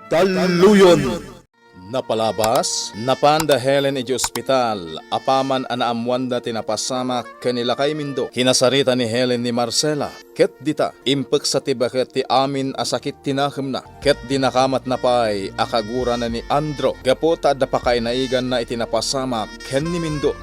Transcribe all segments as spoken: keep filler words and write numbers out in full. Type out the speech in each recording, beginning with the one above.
Talluyon! Napalabas, napan da Helen idiay ospital, apaman a naammoanda ti napasamak ken ni Lakay Mindo. Kinasarita ni Helen ni Marcela, ket dita, impeksa ti baket ti amin a sakit ti nakemna, ket dinakamatna pay a kagurana ni Andrew gapu ta adda pakainaiganna iti napasamak ken ni Mindo.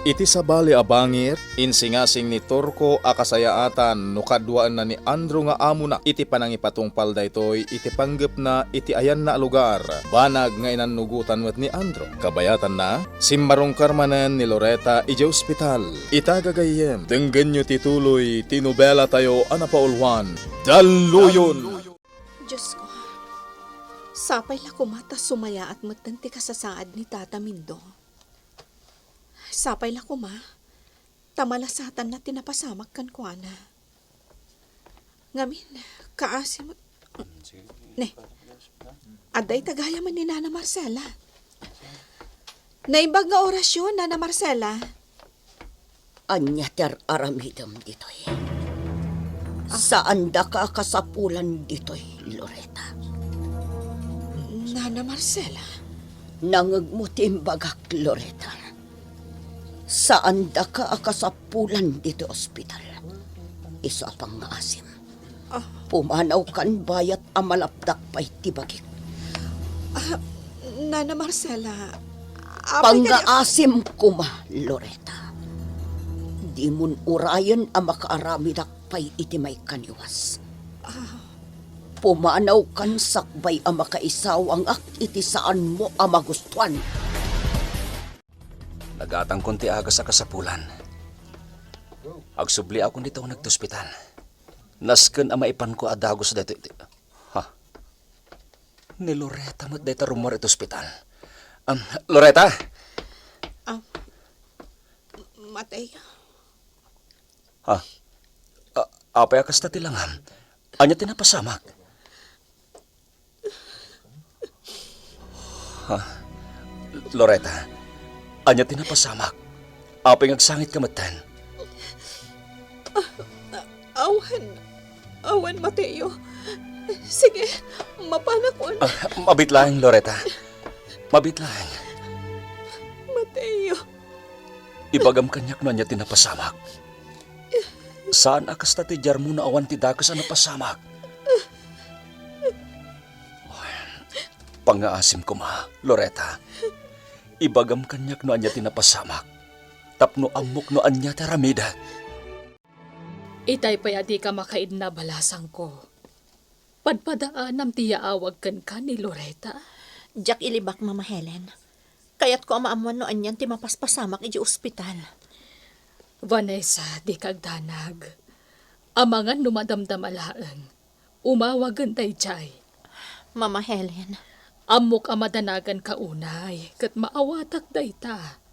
Iti sabali a bangir, insingasing ni Turco a kasayaatan no kaduaenna ni Andrew nga amona iti panangipatungpal daytoy iti panggepna iti ayanna a lugar, banag nga inannugotan met ni Andrew. Kabayatanna, simmarungkar manen ni Loreta idiay ospital. Ita gagayyem, denggenyo ti tuloy ti nobelatayo a napauluan, Talluyon! Diosko, sapay la koma ta sumayaat metten ti kasasaad ni Tata Mindo. Sapay la koma ta malasatanna ti napasamak kenkuana. Ngamin, kaasim, ne, adda ita gayam ni Nana Marcela. Naimbag nga orasyon, Nana Marcela. Ania ti ar-aramidem ditoy? Saandaka a kasapulan ditoy, Loreta. Nana Marcela? Nangngegmo ti imbagak, Loreta. Saandaka a kasapulan ditoy ospital. Isu a pangngaasim. Ah. Pumanawkan bayat a malapdak pay ti bagik. Ah, Nana Marcela, apay kadi Pangngaasim koma, Loreta. Dimon urayen a makaaramidak pay iti maikaniwas. Ah. Pumanawkan sakbay a makaisawangak iti saanmo a magustuan. Nagatangkon ti agas a kasapulan. Agsubliakon dita uneg ti ospital. Nasken a maipanko a dagus daytoy ti, ha? Ni Loreta met dayta rummuar iti ospital. Am, Loreta? Ah, Mateo. Ha? A-, apay a kasta ti langam? Ania ti napasamak? Ha? Loreta, ania ti napasamak? Apay nga agsangitka metten? Awan. Awan, Mateo. Sige, mapanakon. Ah, mabiit laeng, Loreta. Mabiit laeng. Mateo. Ibagam kaniak no ania ti napasamak. Saan a kasta ti diarmo no awan ti dakes a napasamak. Pangngaasim koma, Loreta. Ibagam kaniak no ania ti napasamak. Tapno ammok no ania ti aramidek. Itay pay a dika makaidna, balasangko. Padpadaanam ti yaawag kenka ni Loreta? Diak ilibak, Mama Helen. Kayatko a maammuan no anian ti mapaspasamak idiay ospital. Vanessa, dika agdanag. Amangan no madamdama laeng. Umawagen daydiay. Mama Helen. Ammok a madanaganka unay, ket maawatak dayta.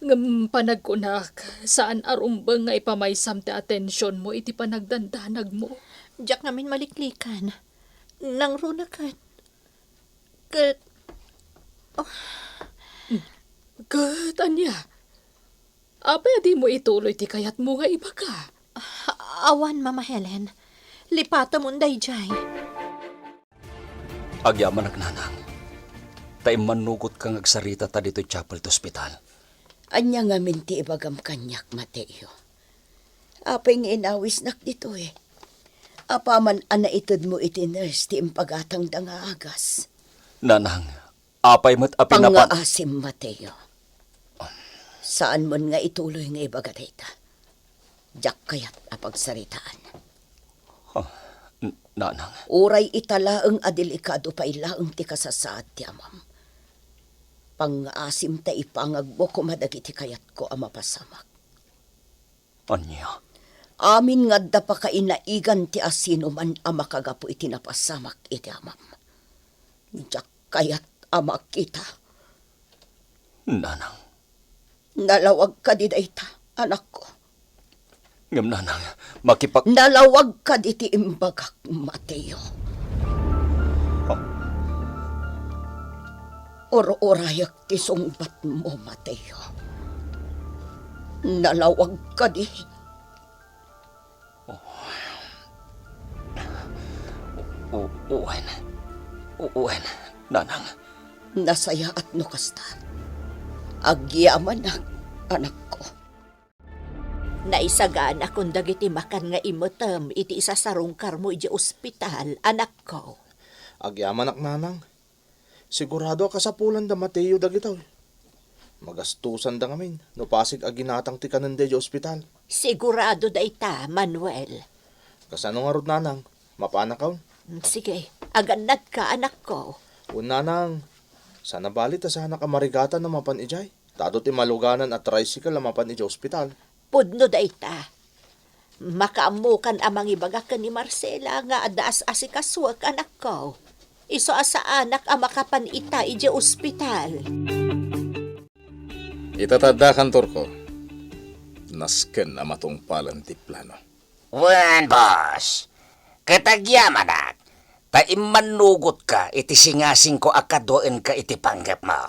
Ngem panagkunak, saan a rumbeng nga ipamaysam ti atensionmo iti panagdandanagmo. Diak ngamin maliklikan. Nangruna ket, ket, oh. Ket ania? Apay a dimo ituloy ti kayatmo nga ibaga? Awan, Mama Helen. Lipatemon daydiay. Agyamanak, nanang. Ta immannugotka nga agsaritata ditoy chapel ti ospital. Ania ngamin ti ibagam kaniak, Mateo? Apay nga inawisnak ditoy? Apaman a naitedmo iti nurse ti impagatangda nga agas. Nanang, apay met a pinapa- Pangngaasim, Mateo. Saanmon nga ituloy nga ibaga dayta. Diak kayat a pagsaritaan. Ah, n-, nanang. Uray ita laeng a delikado pay laeng ti kasasaad ti amam. Pangngaasim ta ipangagmo koma dagiti kayatko a mapasamak. Ania? Amin nga adda pakainaigan ti asinoman a makagapu iti napasamak iti amam. Diak kayat a makita. Nanang. Nalawag kadi dayta, anakko? Ngem nanang, makipak- Nalawag kadi ti imbagak, Mateo? Ah. Ur-urayek ti sungbatmo, Mateo. Nalawag kadi? U-, wen. U-, wen, nanang. Nasayaat no kasta. Agyamanak, anakko. Naisaganakon dagiti makan nga imetem iti isasarungkarmo idiay ospital, anakko. Agyamanak, nanang. Sigurado a kasapulan da Mateo dagitoy. Magastosan da ngamin no pasig a ginatang ti kanen da idiay ospital. Sigurado dayta, Manuel. Kasano ngarud, nanang? Mapanakon? Mm, sige, agannadka, anakko. Wen, nanang, saan a bali ta saanak a marigatan a mapan idiay. Tado ti maluganan a tricycle a mapan idiay ospital. Pudno dayta. Makaammokan a mangibaga ken ni Marcela nga adda as-asikasuek, anakko. Isu a saanak a makapan ita idiay ospital. Ita ta adda, kantorko. Nasken a matungpalan ti plano. Wen, boss. Ket agyamanak, ta immannugotka iti singasingko a kaduaenka iti panggepmo.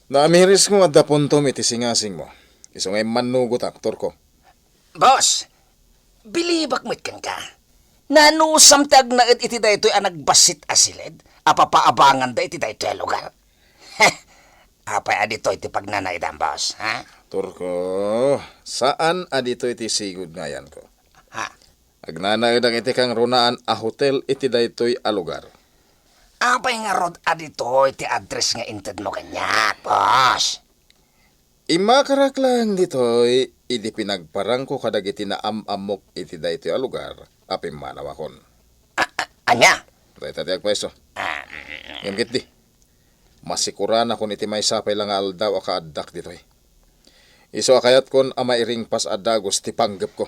Naamiris nga adda puntom iti singasingmo. Isu nga immannugotak, torko. Boss, bilibak met kenka. Nanusam ti agnaed iti daytoy a nagbassit a siled a papaabanganda iti daytoy a lugar? Heh, apay a ditoy ti pagnanaedam, boss, ha? Torko, saan a ditoy ti sigud nga ayanko. Ha? Agnanaedak iti kangrunaan a hotel iti daytoy a lugar. Apay ngarud a ditoy ti address nga intedmo kaniak, boss? Immakarak laeng ditoy idi pinagparangko kadagiti naam-ammok iti daytoy a lugar a pimmanawakon. A-, a-, ania? Dayta ti agpayso. Ah, mm. Ngem ketdi, masikuranakon iti maysa pay la nga aldaw a kaaddak ditoy. Isu a kayatkon a mairingpas a dagus ti panggepko.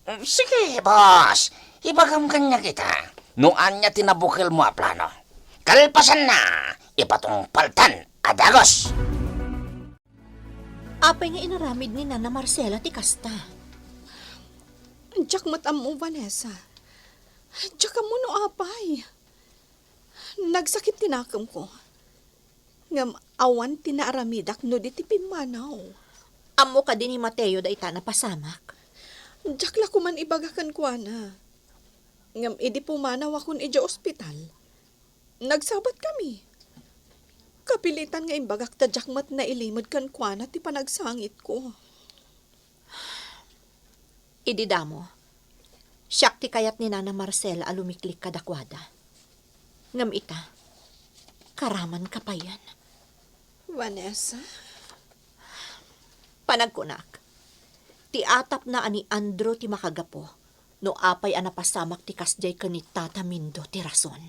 Mm, sige, boss. Ibagam kaniak ita no ania ti nabukelmo a plano. Kalpasanna, ipatungpaltan a dagus. Apay nga inaramid ni Nana Marcela ti kasta? Diak met ammo, Vanessa. Diak ammo no apay. Nagsakit ti nakemko. Ngem awan ti naaramidak no di ti pimmanaw. Ammo kadi ni Mateo dayta napasamak? Diak la koman ibaga kenkuana. Ngem idi pumanawakon idiay ospital, nagsabatkami. Kapilitan nga imbagak ta diak met nailimud kenkuana ti panagsangitko. Idi damo, siak ti kayat ni Nana Marcela a lumiklik kadakuada. Ngem ita, karamanka payen. Vanessa? Panagkunak, ti atapna a ni Andrew ti makagapu no apay a napasamak ti kasdiay ken ni Tata Mindo ti rason.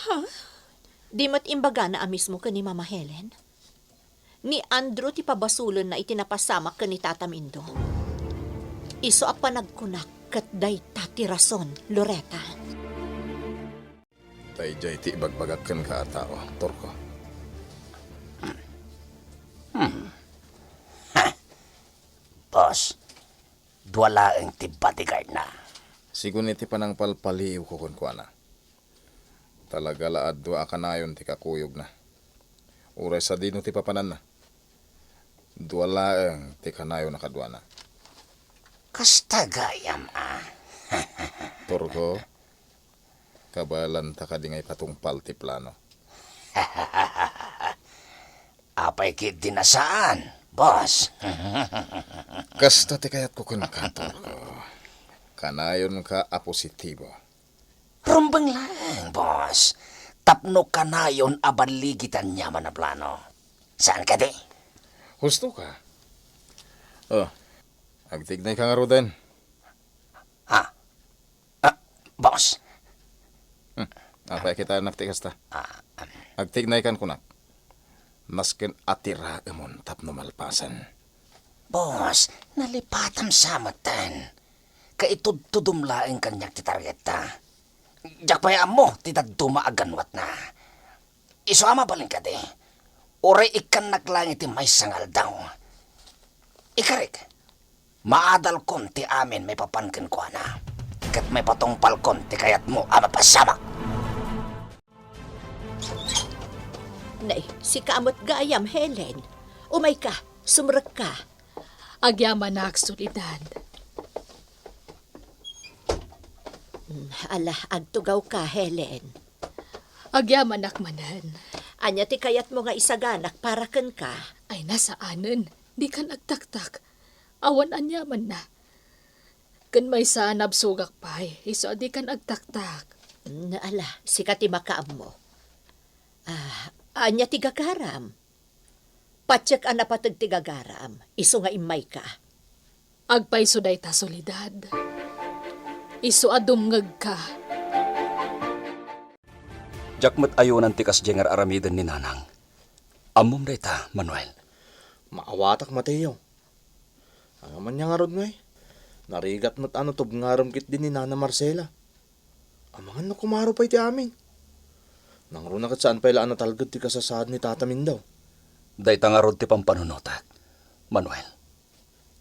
Ha? Di met imbagana a mismo ken ni Mama Helen? Ni Andrew ti pabasolenna iti napasamak ken ni Tata Mindo. Isu a panagkunak ket dayta ti rason, Loretta. Daydiay ti ibagbagak kenka a tao, Torko. Hmm. Ha. Boss, dua laeng ti bodyguardna. Sigun iti panangpalpaliiwko kenkuana. Talaga la a dua a kanayon ti kakuyogna. Uray sadino ti papananna, dua laeng ti kanayon a kaduana. Kasta gayam a. Torko, kabaelanta kadi nga ipatungpal ti plano? Apay ketdi a saan, boss? Kasta ti kayatko kenka, Torko. Kanayonka a positibo. Rumbeng laeng, boss. Tapno kanayon a balligitan aniaman a plano. Saan kadi? Husto ka. Oh, agtignay ka ngaruden. Ah. Ah, boss. Hmm. Apay a kitaennak ti kasta? Ah, um. Agtignay kan kunak. Nasken a tiraemon tapno malpasen. Boss, nalipatam sa metten. Kaitudtudom laeng kaniak ti targetta. Diak pay ammo ti dadduma a ganwatna. Isu a mabalin kadi, uray ikkannak laeng iti maysa nga aldaw. Ikarik, maadalkon ti amin maipapan kenkuana, ket maipatungpalkon ti kayatmo a mapasamak. Nay, sika met gayam, Helen. Umayka, sumrekka. Agyamanak, Soledad. Ala, agtugawka, Helen. Agyamanak manen. Ania ti kayatmo nga isaganak para kenka? Ay, saanen. Dikan agtaktak. Awan aniamanna. Ken maysa, nabsogak pay. Isu a dikan agtaktak. Mm, ala, sika ti makaammo. Ah, ania ti gagaram? Patiek a napateg ti gagaram, isu nga immayka. Agpayso dayta, Soledad. Isu a dumngegka. Diak met ayonan ti kasdiay nga ar-aramiden ni Nanang. Ammom dayta, Manuel. Maawatak, Mateo. Ania man aya ngarud ngay? Narigat met a no tubngarem ketdi ni Nana Marcela. Amangan no kumaro pay ti amin. Nangruna ket saan pay la a natalged ti kasasaad ni Tata Mindao. Dayta ngarud ti pampanunotak, Manuel.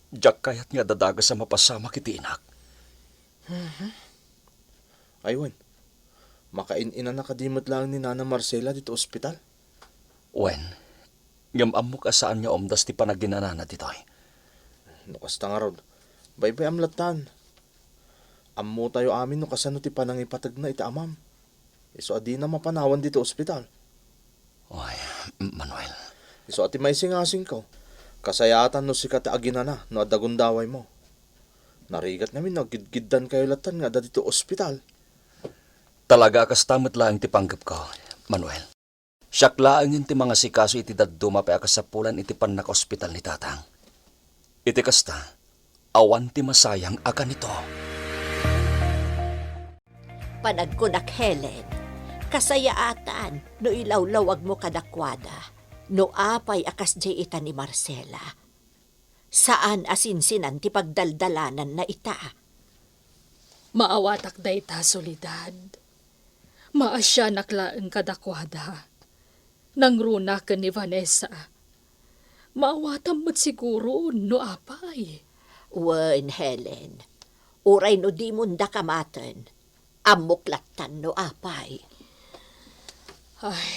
Diak kayat nga adda dakes a mapasamak iti inak. Mhm. Ay wen, makain-inana kadi met laeng ni Nana Marcela ditoy ospital? Wen, ngem ammok a saan nga umdas ti panaginanana ditoy. No kasta ngarud, baybay-am lattan. Ammotayo amin no kasano ti panangipategna iti amam. Isu a dina mapanawan ditoy ospital. Ay, Manuel. Isu a ti maisingasingko. Kasayaatan no sika ti aginana no adda gundawaymo. Narigat ngamin no aggidgiddankayo lattan nga adda ditoy ospital. Talaga a kasta met laeng ti panggepko, Manuel. Siak laengen ti mangasikaso iti dadduma pay a kasapulan iti pannakaospital ni Tatang. Iti kasta, awan ti masayang a kanito. Panagkunak, Helen, kasayaatan no ilawlawagmo kadakuada no apay a kasdiay ita ni Marcela. Saan a sinsinan ti pagdaldalananna ita. Maawatak dayta, Soledad. Maasianak laeng kadakuada. Nangruna ken ni Vanessa. Maawatam met siguro no apay. Wen, Helen. Uray no dimon da kamaten, ammok lattan no apay. Ay,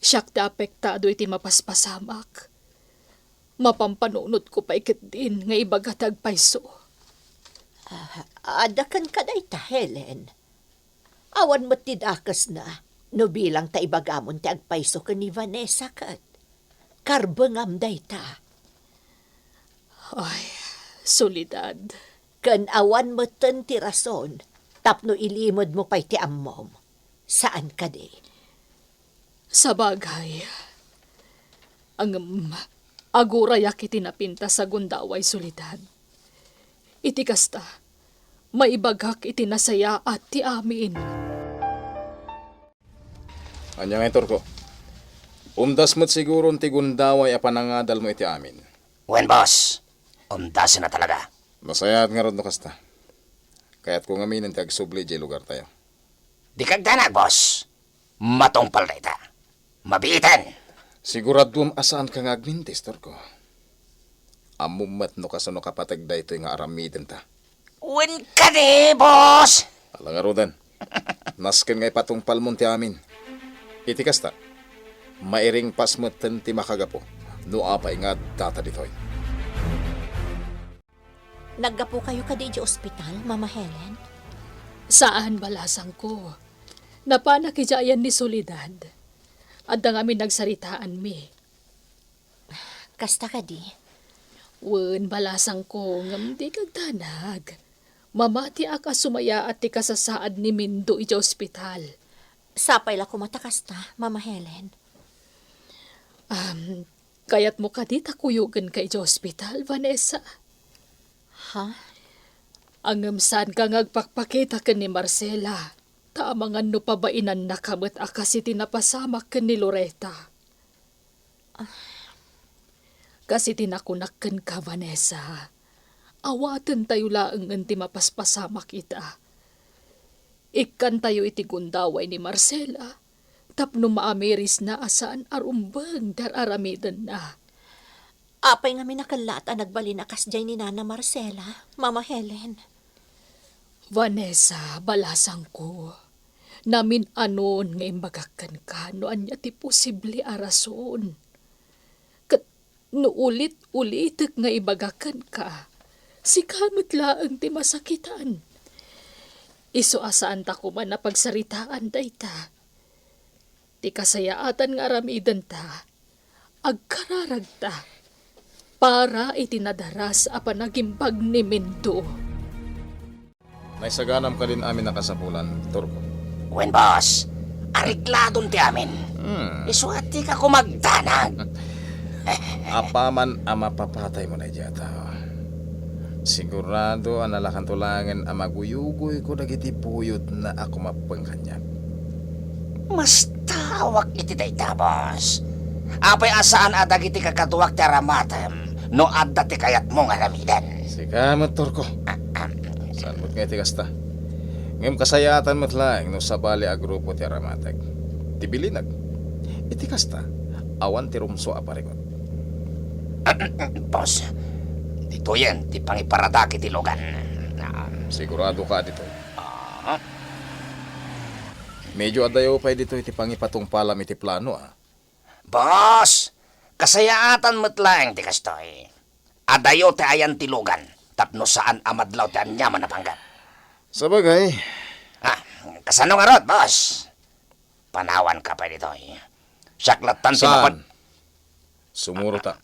siak ti apektado iti mapaspasamak. Mapampanunotko pay ketdin nga ibaga ti agpayso. Ah, adda kenka dayta, Helen. Awan met ti dakesna no bilang ta ibagamon ti agpayso ken ni Vanessa ket. Karbengam dayta. Ay, Soledad. Ken awan metten ti rason tapno ilimedmo pay ti ammom. Saan kadi? Sabagay. Ngem, agurayak iti napintas a gundaway, Soledad. Iti kasta, maibagak iti nasayaat ti amin. Ania ngay, Turko? Umdas met siguron ti gundaway a panangadalmo iti amin. Wen, boss. Umdasen a talaga. Nasayaat ngarud no kasta. Kayatko ngaminen ti agsubli idiay lugartayo. Dika agdanag, boss. Matungpal dayta. Mabiiten. Siguraduem a saanka nga agmintis, Turko. Ammom met no kasano kapateg daytoy nga aramidenta. Wen kadi, boss! Ala ngaruden. Nasken nga ipatungpalmon ti amin. Iti kasta, mairingpas metten ti makagapu no apay nga addata ditoy. Naggapukayo kadi idiay ospital, Mama Helen? Saan, balasangko. Napanak idiay ayan ni Soledad. Adda ngamin nagsaritaanmi. Kasta kadi? Wen, balasangko, ngem dika agdanag. Mamatiak a sumayaat ti kasasaad ni Mindo idiay ospital. Sapay la koma ta kasta, Mama Helen. Um, kayatmo kadi ta kuyogenka idiay ospital, Vanessa? Ha? Ngem saanka nga agpakpakita ken ni Marcela, ta amangan no pabainannaka met a kas iti napasamak ken ni Loretta. Kas iti nakunak kenka, Vanessa, awatentayo laengen ti mapaspasamak ita. Ikkantayo iti gundaway ni Marcela tapno maamirisna a saan a rumbeng ti ar-aramidenna. Apay ngamin a kellaat a nagbalin a kasdiay ni Nana Marcela, Mama Helen? Vanessa, balasangko, namin-anon nga imbagak kenka no ania ti posible a rason. Ket no ulit-ulitek nga ibaga kenka, sika met laeng ti masakitan. Isu a saanta koma a pagsaritaan dayta. Ti kasayaatan nga aramidenta, agkararagta para iti nadaras a panagimbag ni Mindo. Naisaganam kadin amin a kasapulan, Turko? Wen, boss. Aregladon ti amin. Hmm. Isu a dika koma agdanag. Apaman a mapapataymo daydiay a tao, sigurado a nalakanto laengen a maguyugoyko dagiti buyotna a kumappeng kaniak. Mastaawak iti dayta, boss. Apay a saan a dagiti kakaduak ti aramatem no adda ti kayatmo nga aramiden? Sika met, Turko. Ah, ah. Saan met nga iti kasta? Ngem kasayaatan met laeng no sabali a grupo ti aramatek. Ti bilinag, iti kasta, awan ti rumsua a parigot. Boss, ditoyen ti pangiparadakek iti lugan. Ah. Sigurado ka ditoy? Ah. Medyo adayo pay ditoy ti pangipatungpalam iti plano, ah. Boss, kasayaatan met laeng ti kastoy. Adayo ti ayan ti lugan tapno saan a madlaw ti aniaman a panggep. Sabagay. Ah, kasano ngarud, boss? Panawanka pay ditoy. Siak lattan ti Saan? mapad- Sumurotak.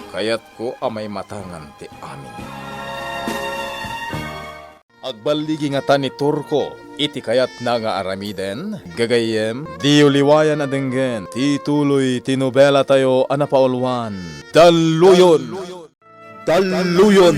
Kayatko a maimatangan ti amin. Agballigi ngata ni Turko iti kayatna nga aramiden, gagayyem, diyo liwayan a denggen ti tuloy ti nobelatayo a napauluan, Dalluyon! Dalluyon!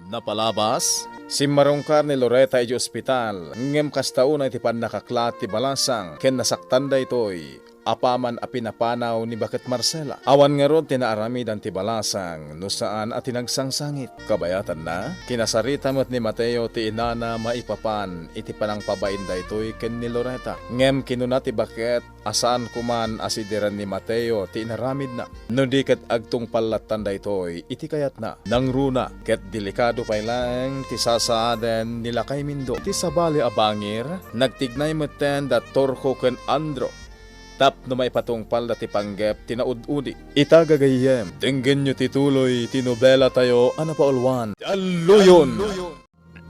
Napalabas, simmarungkar ni Loreta idiay ospital, ngem kasta unay ti pannakaklat ti balasang ken nasaktan daytoy. Apaman a pinapanaw ni Baket Marcela. Awan ngarud ti naaramidan ti balasang no saan a ti nagsangsangit. Kabayatanna, kinasarita met ni Mateo ti inana maipapan iti panangpabain daytoy ken ni Loreta. Ngem kinuna ti Baket a saan koman a sidiren ni Mateo ti inaramidna, no di ket agtungpal lattan daytoy iti kayatna. Nangruna ket delikado pay laeng ti sasaaden ni Lakay Mindo. Iti sabali a bangir, nagtignay metten da Turko ken Andro tapno maipatungpalda ti panggep ti naud-udi. Ita, gagayyem, denggenyo ti tuloy ti nobelatayo a napauluan, Dalluyon!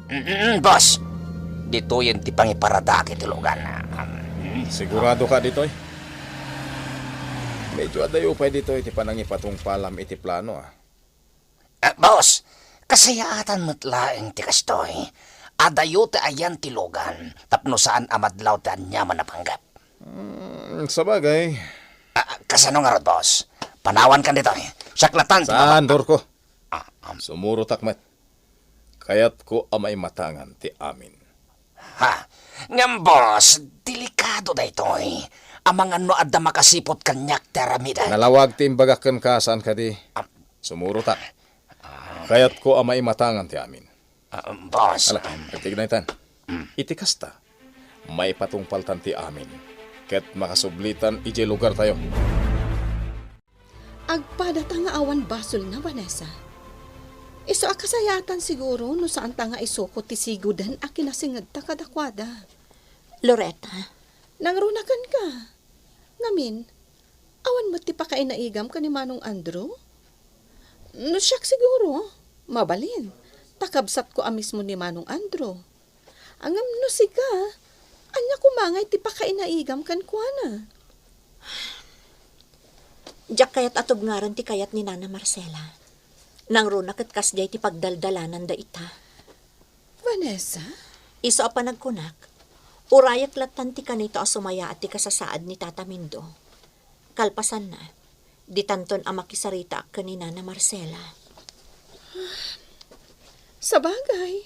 Mm, boss, ditoyen ti pangiparadakek iti lugan. Mm. Sigurado ka ditoy? Medyo adayo pay ditoy ti panangipatungpalam iti plano, ah. Ah, boss, kasayaatan met laeng ti kastoy. Adayo ti ayan ti lugan tapno saan a madlaw ti aniaman a panggep. Mm, sabagay. Ah, kasano ngarud, boss? Panawankan ditoy. Siak lattan ti Saan, mapa- Turko? Ah, um. Sumurotak met. Kayatko a maimatangan ti amin. Ha? Ngem, boss, delikado daytoy. Amangan no adda makasiput kaniak ti aramiden. Nalawag ti imbagak kenka, saan kadi? Ah. Sumurotak. Ah. Kayatko a maimatangan ti amin. Ah, boss. Ala, agtignaytan. Mm. Iti kasta, maipatungpaltan ti amin, ket makasublitan idiay lugartayo. Agpadata nga awan basolna, Vanessa. Isu a kasayaatan siguro no saanta nga isuko ti sigoden a kinasingedta kadakuada. Loretta. Nangruna kenka. Ngamin, awan met ti pakainaigam ken ni Manong Andrew? No siak siguro, mabalin, ta kabsatko a mismo ni Manong Andrew. Ngem no sika, ania koma ngay ti pakainaigam kenkuana? Diak kayat a tubngaran ti kayat ni Nana Marcela. Nangruna ket kasdiay ti pagdaldalananda ita. Vanessa? Isu a panagkunak, urayek lattan ti kanito a sumayaat ti kasasaad ni Tata Mindo. Kalpasanna, ditanton a makisaritaak ken ni Nana Marcela. Sabagay,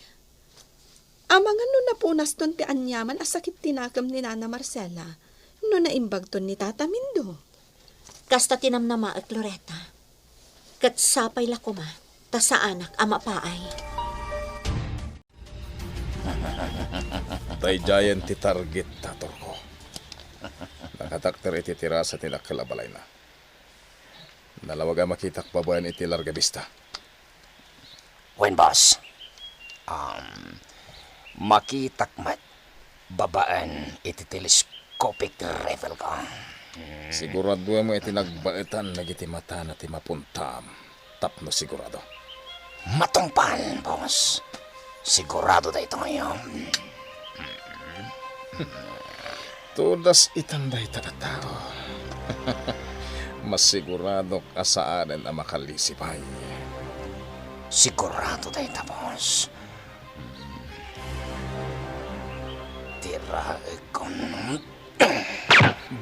amangan no napunaston ti aniaman a sakit ti nakem ni Nana Marcela no naimbagton ni Tata Mindo. Kasta ti namnamaek, Loretta. Ket sapay la koma ta saanak a mapaay. Daydiayen ti target, Turko. Nakatakder iti terasa ti dakkel a balayna. Nalawag a makitak babaen iti larga bista. Wen, boss. Um, makitak met babaen iti telescopic rifle ko. Hmm. Siguraduem iti nagbaetan dagiti matana ti mapuntaam tapno sigurado. Matungpal, boss. Sigurado daytoy. Todas itan dayta a tao. Masiguradok a saanen a makalisipay. Sigurado dayta, boss. Tiraekkon.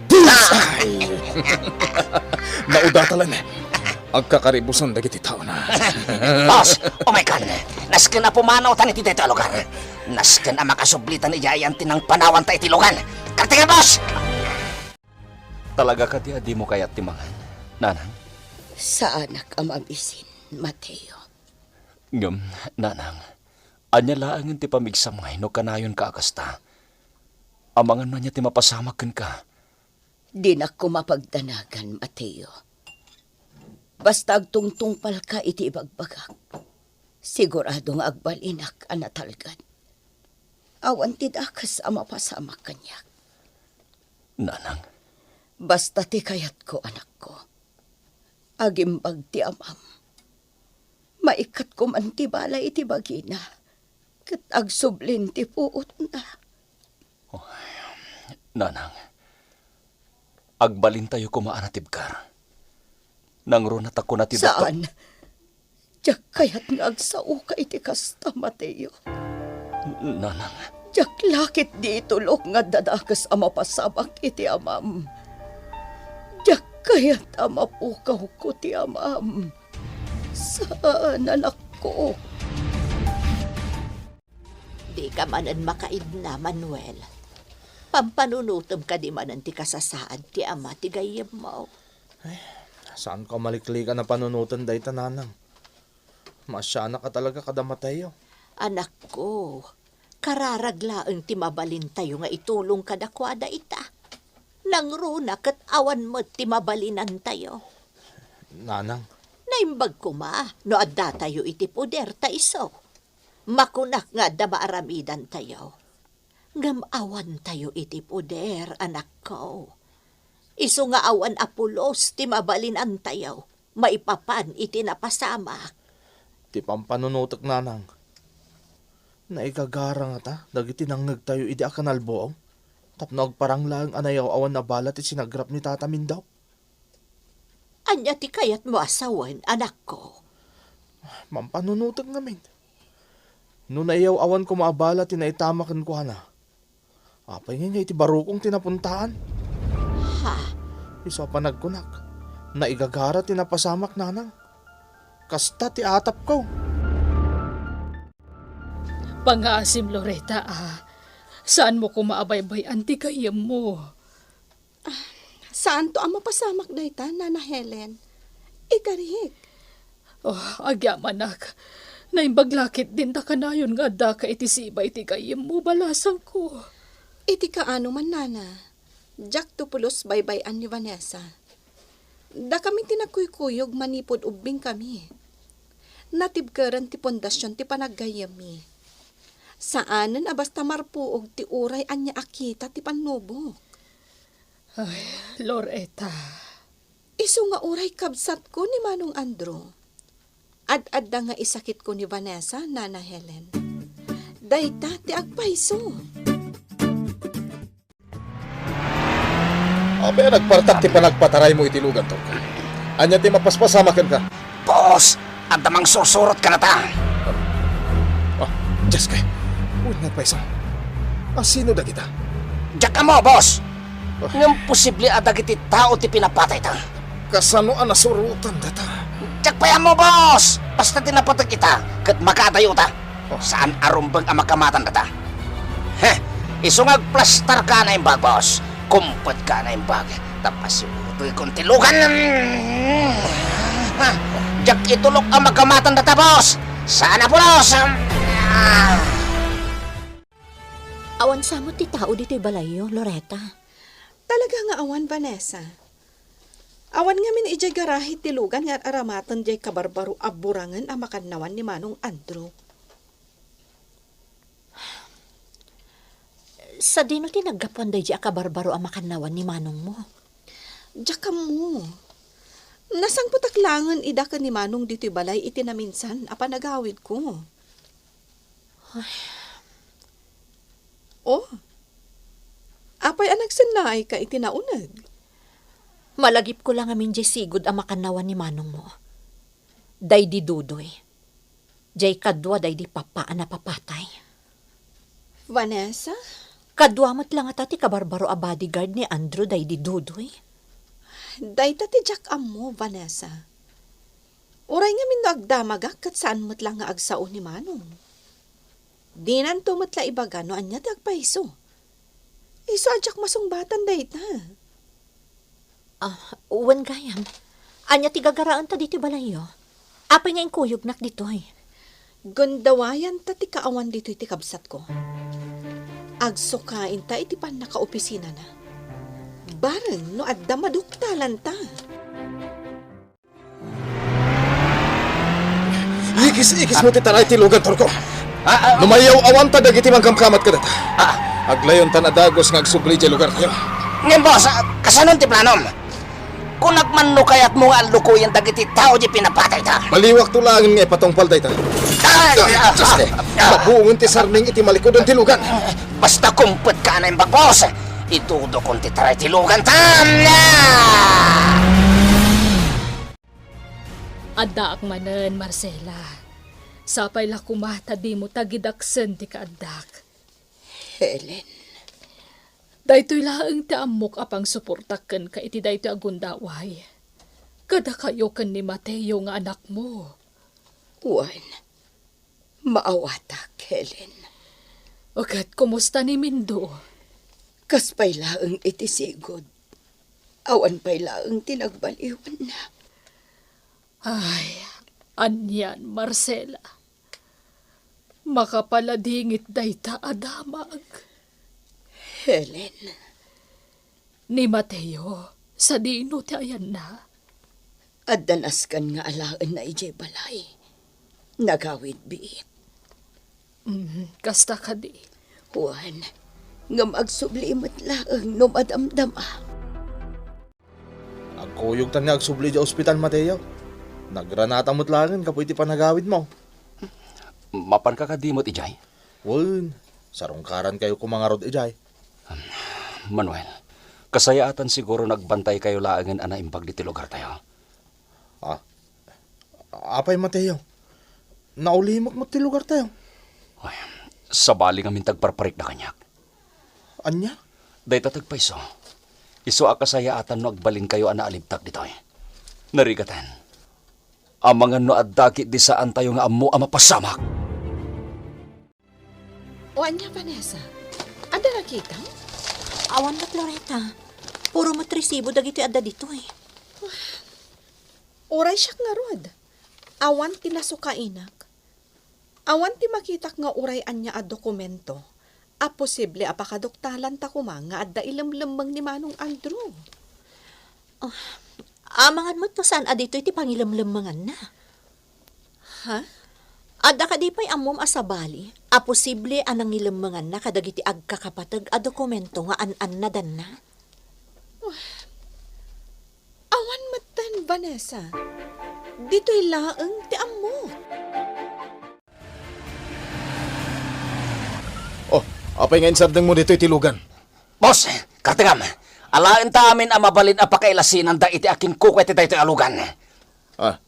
Bullseye! Naudatan. Agkakaribusan dagiti taona. Boss, umay kan. Nasken a pumanawtan iti daytoy a lugar. Nasken a makasublitan idiay anti nangpanawanta iti lugar. Kartengen, boss! Talaga kadi a dimo kayat ti mangan, nanang? Saanak a mabisin, Mateo. Ngem, nanang, ania laengen ti pamigsam ngay no kanayonka a kasta? Amangan no ania ti mapasamak kenka. Dinak koma pagdanagan, Mateo. Basta agtungtungpalka iti ibagbagak, sigurado nga agbalinak a natalged. Awan ti dakes a mapasamak kaniak. Nanang. Basta ti kayatko, anakko. Agimbag ti amam. Maikkatko man ti bala iti bagina, ket agsublin ti puotna. Nanang, agbalintayo koma a natibker. Nangruna ta kuna ti doktor. Saan. Diak kayat nga agsaoka iti kasta, Mateo. Nanang. Diak la ketdi itulok nga adda dakes a mapasamak iti amam. Diak kayat a mapukawko ti amam. Saan, anakko. Dika manen makaidna, Manuel. Pampanunotem kadi manen ti kasasaad ti ama ti gayyemmo. Ay, saanko a maliklikan a panunoten dayta, nanang. Maasianak a talaga kada Mateo. Anakko, kararag laeng ti mabalintayo nga itulong kadakuada ita. Nangruna ket awan met ti mabalinantayo. Nanang. Naimbag koma no addatayo iti poder ta isu. Makunak nga adda maaramidantayo. Ngem awantayo iti poder, anakko. Isu nga awan a pulos ti mabalinantayo maipapan iti napasamak. Ti pampanunotek, nanang, naigagara ngata dagiti nangngegtayo idi a kanalbuaw tapno agparang laeng a nayaw-awan a bala ti sinagrap ni Tata Mindao? Ania ti kayatmo a sawen, anakko? Mampanunotek ngamin. No naiyaw-awan koma a bala ti naitama kenkuana, apay ngay nga iti barukong ti napuntaan? Ha? Isu a panagkunak, naigagara ti napasamak, nanang. Kasta ti atapko. Pangngaasim, Loretta, a. Saanmo koma a baybay-an ti gayyemmo. Ah, saanto a mapasamak dayta, Nana Helen. Ikarik. Oh, agyamanak. Naimbag la ketdin ta kanayon nga addaka iti siba iti gayyemmo, balasangko. Iti kaano man, Nana. Diakto pulos baybay-an ni Vanessa. Dakami ti nagkuykuyog manipud ubbingkami. Natibkeren ti pundasion ti panaggayyemmi. Saanen a basta marpuog ti uray ania a kita ti pannubok. Ay, Loretta. Isu nga uray kabsatko ni Manong Andrew. Ad-adda nga isakitko ni Vanessa, Nana Helen. Dayta ti agpayso. Apay a nagpartak ti panagpataraymo iti lugan, Tolka? Ania ti mapaspasamak kenka? Boss, adda mangsursurot kanata. Ah, Diyos ko. Wen, nagpayso. A, sino dagita? Diak ammo, boss. Ah. Ngem posible a dagiti tao ti pinapatayta. Kasano a nasurotan data? Diak pay ammo, boss. Basta ti napateg ita, ket makaadayota. Oh. Saan a rumbeng a makamatandata. Heh, isu nga agplastarka a naimbag, boss. Kumpetka a naimbag. Ta pasiwutoykon ti lugan. Diak itulok a makamatandata, boss. Saan a pulos. Awan sa met ti tao ditoy balayyo, Loretta? Talaga nga awan, Vanessa. Awan ngamin idiay garahe ti lugan nga ar-aramaten diay kabarbaro a burangen a makannawan ni Manong Andrew. Sadino ti naggapuan daydiay a kabarbaro a makannawan ni manongmo? Diak ammo. Nasangpetak laengen ida ken ni Manong ditoy balay iti naminsan a panagawidko. Oh, apay a nagsennaayka iti nauneg? Malagipko la ngamin diay sigud a makannawan ni manongmo. Daydi Dudoy. Diay kadua daydi papa a napapatay. Vanessa? Kadua met la ngata ti kabarbaro a bodyguard ni Andrew daydi Dudoy. Dayta ti diak ammo, Vanessa. Uray ngamin no agdamagak ket saan met la nga agsao ni Manong. Dinanto met la ibaga no ania ti agpayso. Isu a diak masungbatan dayta. Ah, wen gayam. Ania ti gagaraenta ditoy balayyo? Apay nga inkuyognak ditoy? Gundawayanta ti kaawan ditoy ti kabsatko. Agsukainta iti pannakaopisinana. Bareng no adda maduktalanta. Ikis-ikismo ti taray ti lugan, Turko. Ah, ah. No mayaw-awanta dagiti mangkamkamat kadata, ah, aglawenta a dagus nga agsubli diay lugartayo. Ngem, boss, ah, kasanon ti planom? Kunak man no kayatmo nga allukoyen dagiti tao diay pinapatayta. Baliwakto laengen nga ipatungpal dayta. Ah, ah, ah, ah. Mabuongen ti sarning iti malikuden ti lugan. Basta kumpetka a naimbag, boss. Itudokon ti taray ti luganta. Addaak manen, Marcela. Sapay la koma ta dimo tagidaksen ti kaaddak. Helen. Daytoy laeng ti ammok a pangsuportak kenka iti daytoy a gundaway. Kadakayo ken ni Mateo nga anakmo. Wen, maawatak, Helen. O ket kumusta ni Mindo? Kas pay laeng iti sigud. Awan pay laeng ti nagbaliwanna. Ay, anian, Marcela. Makapaladingit dayta a damag. Helen. Ni Mateo, sadino ti ayanna? Adda nasken nga alaenna idiay balay. Nagawid biit. Mm, kasta kadi. Wen, ngem agsubli met laeng no madamdama. Agkuyogtan nga agsubli idiay ospital, Mateo. Nagranata met laengen gapu iti panagawidmo. Mapanka kadi met idiay? Wen, sarungkarankayo koma ngarud idiay. Manuel, kasayaatan siguro nga agbantaykayo laengen a naimbag ditoy lugartayo. Ah, apay, Mateo? Naulimek met ti lugartayo. Ay, sabali ngamin ti agparparikda kaniak. Ania? Dayta ti agpayso. Isu a kasayaatan no agbalinkayo a naalibtak ditoy. Narigaten. Amangan no adda ketdi saantayo nga ammo a mapasamak. O ania, Vanessa? Adda nakitam? Awan met, Loretta. Puro met resibo dagitoy adda ditoy. Uray siak ngarud. Awan ti nasukainak. Awan ti makitak nga uray ania a dokumento a posible a pakaduktalanta koma nga adda ilemlemmeng ni Manong Andrew. Ah, amangan met no saan a ditoy ti pangilemlemmenganna. Ha? Adda kadi pay ammom a sabali a posible a nangilemmenganna kadagiti agkakapateg a dokumento nga an-annadanna? Awan metten, Vanessa. Ditoy laeng ti ammo. Oh, apay nga insardengmo ditoy ti lugan? Boss, katengam, alaenta amin a mabalin a pakailasinanda iti akinkukua iti daytoy a lugan. Ah,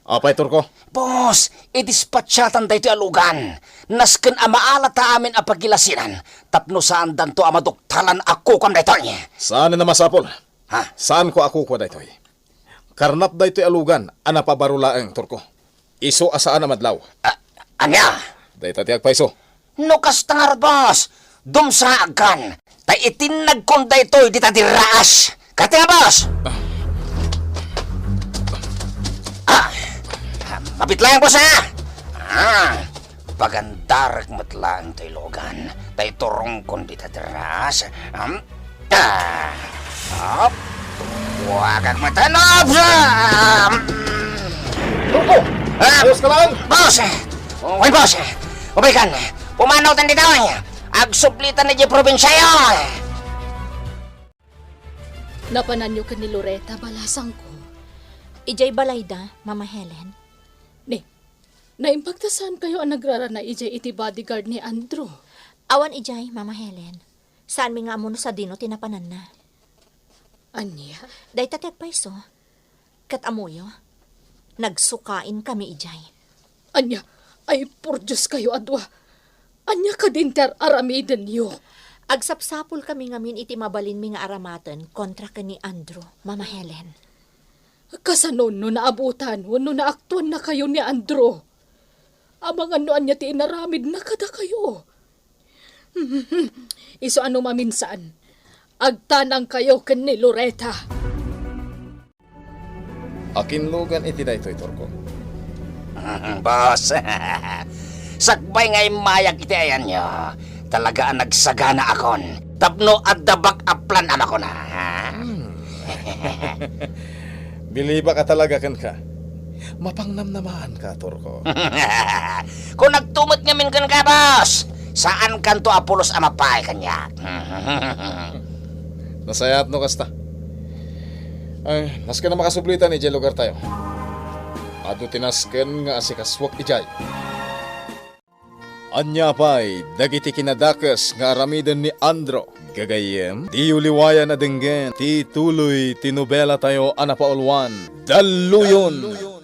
apay, Turko? Boss, idispatchatan daytoy a lugan. Nasken a maalata amin a pagilasinan tapno saandanto a maduktalan a kukuam daytoy. Saan a masapul. Ha? Saanko a kukua daytoy. Karnap daytoy a lugan a napabaro laeng, Turko. Isu a saan a madlaw. A-, ania? Dayta ti agpayso. No kasta ngarud, boss, dumsaagkan, ta itinnagkon daytoy dita dirraas. Kati nga, boss! Ah, mabit lang, boss, ha? Ah, pagandarek met laeng toy lugan, ta iturongkon dita dirraas. Hmm? Ah! Hop! Buagak met, ano? Ah! Turko! Ah! Ayos ka lang? Boss! Uy, boss! Umaykan! Pumanawtan dita, uy! Agsublitan idiay probinsiayo! Napananyo ken ni Loretta, balasangko? Idiay balayda, Mama Helen. Ni, Naimbag ta saankayo a nagrarana idiay iti bodyguard ni Andrew? Awan idiay, Mama Helen. Saanmi nga ammo no sadino ti napananna. Ania? Dayta ti agpayso. Ket ammoyo, nagsukain kami idiay. Ania? Ay, por Dios kayo a dua. Ania kadin ti ar-aramidenyo? Agsapsapul kami ngamin iti mabalinmi nga aramaten kontra ken ni Andrew, Mama Helen. Kasano no naabutan wenno naaktuannakayo ni Andrew? Amangan no ania ti inaramidna kadakayo. Isu a no maminsan, agtanangkayo ken ni Loretta. Akinlugan iti daytoy, Turko. Boss, sakbay nga immayag iti ayanyo, talaga a nagsaganaakon tapno adda back-up plan a makuna. Hmm. Bilibak a talaga kenka. Mapangnamnamaanka, Turko. Kunakto met ngamin kenka, boss. Saankanto a pulos a mapay kaniak. Nasayaat no kasta. Ay, nasken a makasublitan idiay lugartayo. Adu ti nasken nga asikasuak idiay. Ania pay dagiti kinadakes nga aramiden ni Andrew? Gagayyem, diyo liwayan a denggen ti tuloy ti nobelatayo a napauluan, Dalluyon!